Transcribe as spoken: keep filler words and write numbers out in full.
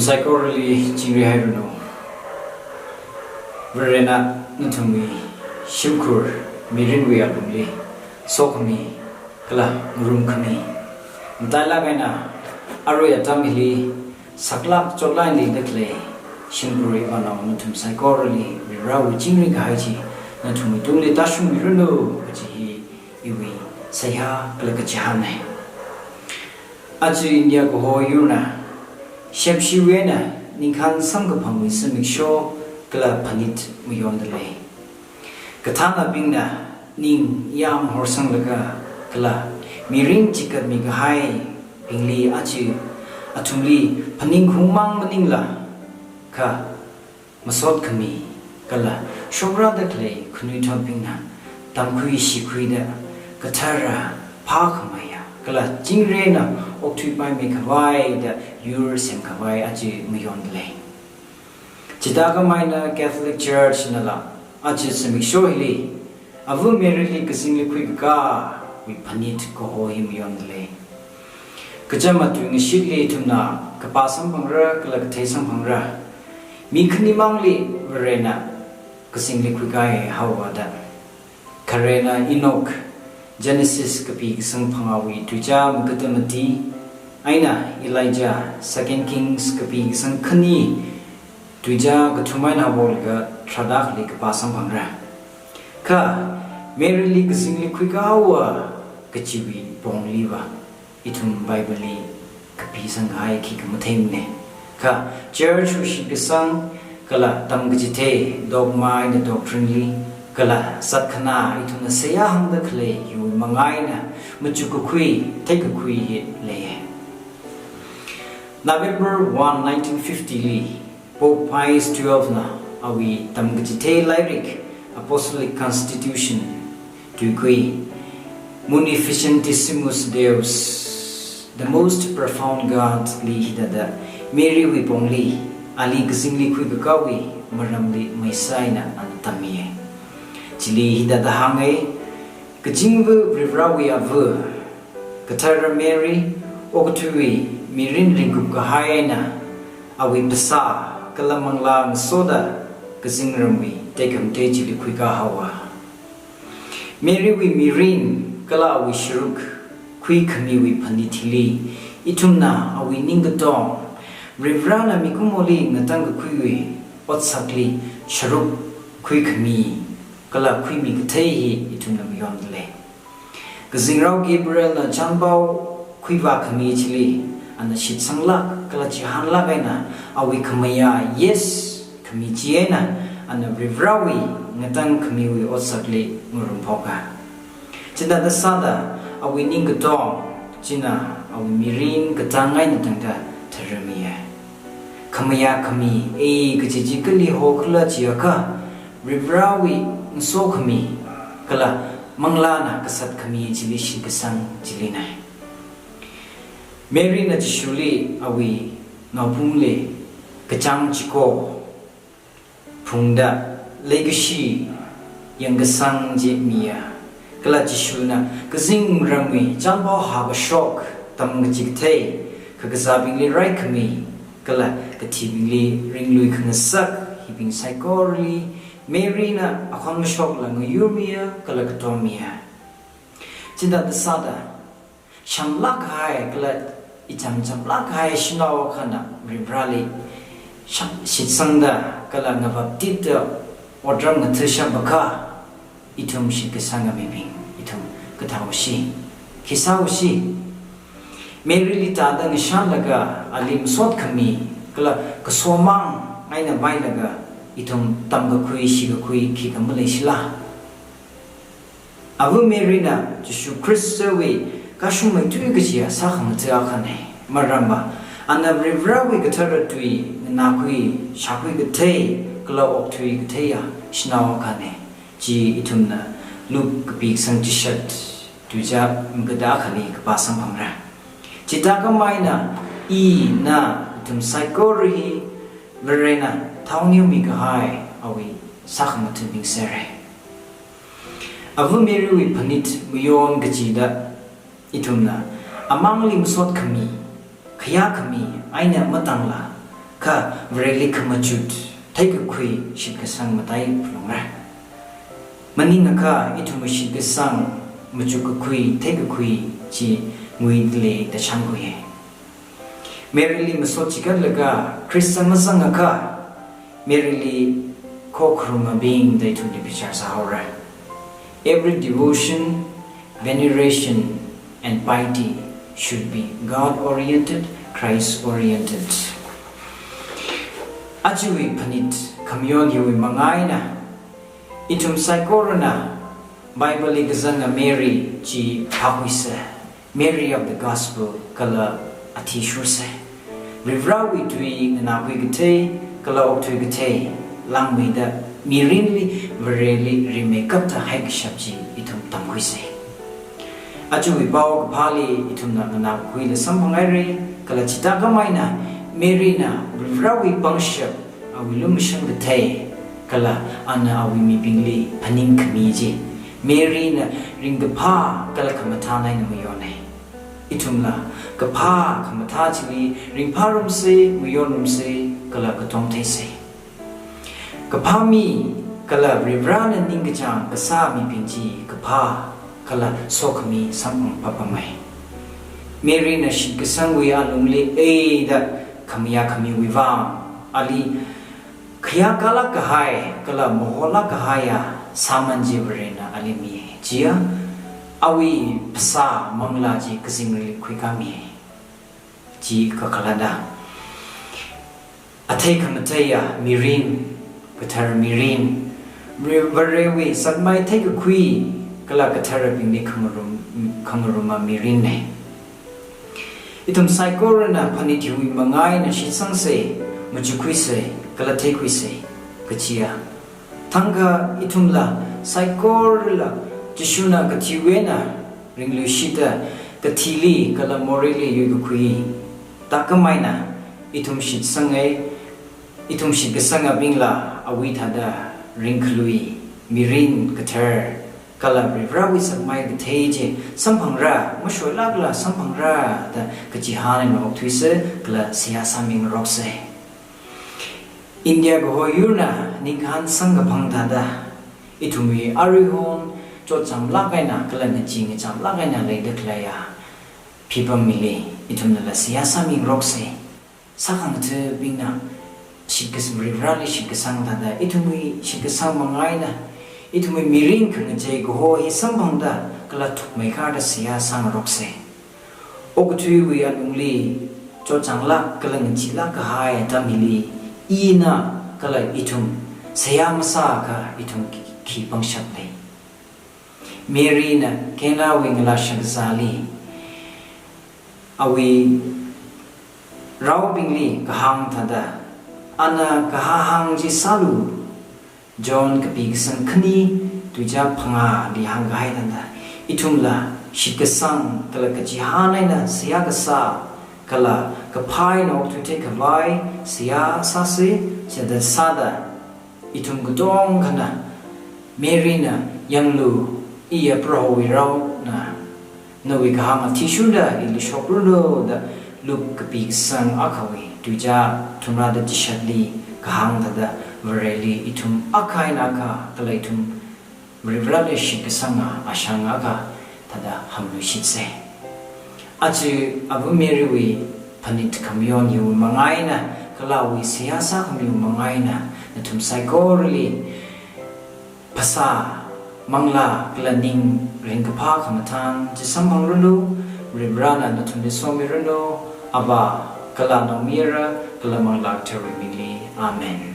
Saikorali chingri hairanu. Varena nathumwui shimkhur mirinwui alungli sokhami kala ngarumkhami, matailāk eina arui atam hili saklāk chotlāk eina leida khalei shimkhur ivanao nathum saikorali Varivarawui chingri kahai chi nathumwui tungli tāshungmiranu kaji hi iwui seihā kala kachihānna. Aja India kaho yurna shepshiwui eina ningkhān samkaphangwui zimiksho kala phanit mayonda lei. Kathānabingna ning yam horsanglaga kala mirin chikatmi kahaibingli aja athumli phaningkhaung mang maningla, kha masot khami kala shokrāda khalei khanuithotbingna tamkhui shikhuida kathara phākhameiya kala chingri eina okthuipaimei khavai da yur semkhavai aja mayonda lei. Chithākhamei eina Catholic Church nala aja zimiksho hili Ava Maryli kazingli khuikakāwui phanit kaho hi mayonda lei. Kachām tui ngashitli ithumna kapā samphangra kala kathei samphangra. Mi khanimangli Varena kazingli khuikahai haowa da. Kharena Enoch, Genesis kapi kasang phangāwui tuizā magada mati, eina Elijah, Second Kings kapi kasang khani, tuizā kathum eina haolaga tharāda akhali kapā samphangra. Kha Maryli kazingli khuikahaiwa kachiwui pongliva ithum Bibleli kapisang kahai khikha matheimana. Kha churchwui shitkasang kala tamkachithei, dogma eina doctrineli kala zatkhanā ithumna seihā hāngda khalei hiwui manga eina machukkakhui, theikakhui hi leiya. November one, nineteen fifty li Pope Pius twelve na awui tamkachithei lairik Apostolic Constitution tuikui Munificentissimus Deus, the most profound God li hithāda Marywui pongli ali kazingli khuikakāwui maramli maisa eina ana tammiya. Chili hithāda hānga, kazingva Varivarawui ava, kathara Mary, okathuiwui mirin ringkup kahai eina awui phasā kala manglā ngasoda kazingramwui tekhamatei chili khuikā haowa. Marywui mirin kala awui sharuk khuikhamiwui phanit hili ithumna awui ningkatong, Varivarana mikumoli ngatangkakhuiwui otsakli sharuk khuikhami kala khuimi kathei hi ithumna mayonda lei. Kazingrao Gabrielna chānpao khuivākhami chili ana shitsanglāk kala chihānlāk eina awui khamayā yes khami chieina ana Varivarawui ngatangkhamiwui otsakli ngarumphoka. Chithāda sāda awui ningkatong china awui mirin katang eina tangda tharamiya. Khamayā khami, e, kaji chi kali hokhala jiakha, Varivarawui ngasokhami kala manglāna kasat khami chili shitkasang chilina. Maryna Jishuli awui naopamli kachāng chiko phungda leikashi yangkasang chi miya. Kala Jishuna kazingramwui chānpao hākashok, tamkachikathei, kakazābingli raikhami kala kathibingli ringlui khangasak hibing saikorali Maryna akhon mashokla ngayurmiya kala katommiya. Chithāda sāda shamlāk kahai kala icham chamlāk kahai shanao akhana Varivarali sham, shitsangda kala ngabaptitda otram ngathashapakha, ithum shitkasanga mibing ithum kathāhaosi, khi sāhaosi? Maryli tāda ngashanlaga ali masot khami kala kasomang eina vailaga ithum tamkakhui shikakhui khikha maleishila? Ava Maryna Jishu Khristawui kashungmeithui kajiya sākhangatha akhana. Maramva ana Varivarawui kathara tui nganākhui shākhui kathei kala okthui katheiya shanao akhana. Chi ithumna Luke kapi kasang chishat tuizā magada akhali kapā samphangra. Chithākhamei eina ina ithum saikora hi Varena thao neomi kahai awui sākhangathabing sera. Ava Marywui phanit mayon kachida ithumna amangli masot khami, khayā khami eina matangla, kha Vareli khamachut theikakhui shitkasang matai phalungra. Maningakha ithum shitkasang machukkakhui theikakhui chi nguidalei da shānkhuiya. Maryli masot chikatlaga Khrista mazangakha Maryli khokharumabing da ithumli bichar sāhaora. Every devotion, veneration, and piety should be God-oriented, Christ-oriented. Ajawui phanit khamayon hiwui manga eina, ithum saikorana Bibleli kazanga Mary chi phākhuisa, Mary of the Gospel kala athishursa. Varivarawui tui nganākhui kathei kala okthui kathei langmeida mirinli Vareli rimeikapta haikashap chi ithum tamkhuisa. Ajawui paokaphāli ithumna nganākhuila samphanghaira, kala chithākhamei eina Maryna Varivarawui pangshap, awui lumashan kathei, kala ana awui mibingli phaningkhami chi Maryna ringkaphā kala khamathā eina mayonhai. Ithumla kaphā khamathā chili ringphārumsa, mayonrumsa, kala katong theisa. Kaphā mi kala Varivarana ningkachāng kasā mibing chi kaphā kala sokhami samphang papamei. Maryna shitkasangwui alungli eida khamayā khamiwui vang ali khayākalāk kahai kala maholāk kahaiya sāman chi Varena ali mi. Chiya awui phasā manglā chi kazingrili khuikāmi. Chi kakhalatna athei khamatheiya mirin, kathara mirin, Vare-, Varewui sakmai theikakhui kala katharabingli khangarum, khangaruma mirinna. Ithum saikorana phanit hiwui manga eina shitsangsa, machukkhuisa, kala theikhuisa, kachiya. Thangkha ithumla saikorala Jishuna kathiwui eina ringluishita, kathili kala moreili yuikakhui. Thākhamei eina ithum shitsanga, ithum shitkasangabingla awui thāda ringkhalui, mirin kathar, kala Varivarawui sakmai kathei chi samphangra, mashoilākla samphangra da kachihān eina okthuisa kala seihā sāmingaroksa. India kaho yurna ningkhan samkaphang thāda ithumwui aruihon chotchāmlāk eina kala ngachee ngachamlāk eina leida khaleiya phipam hili ithumnala seihā sāmingaroksa. Sākhangathabingna shitkas-, Varivarali shitkasang thāda ithumwui shitkasang manga eina, ithumwui mirin khangachei kaho hi samphangda kala thukmeikharda seihā sāngaroksa. Okathuiwui alungli chotchānglāk kala ngacheelāk kahai atam hili ina kala ithum seihā masāakha ithum khi, khi pangshap lei. Maryna Canawui ngalā shakazāli awui raobingli kahāng thāda, ana kahā hāng chi sālu, John kapi kasang khani, tuizā phangāli hāngkahai thāda, ithumla shitkasang kala kachihān eina seihā kasā, kala kaphā eina okthuithei khavai seihā sāsa, chithāda sāda ithum katongkhana Maryna, yanglu, iya Prohowui raona, nawui kahāng athishurda ili shokranu da Luke kapi kasang akhawui tuizā thumrāda chishatli kahāng thāda Vareli ithum akha eina akha kala ithum Varivarali shitkasanga ashang akha thāda hāngluishitsa. Aja Ava Marywui phanit khamayon hiwui manga eina kala awui seihā sākhamiwui manga eina nathum saikorali phasā, manglā kala ning ringkaphā khamathān chi samphangranu. Varivarana nathumli somiranu. Avā kala Naomayara kala Manglā Katharawui mingli. Amen.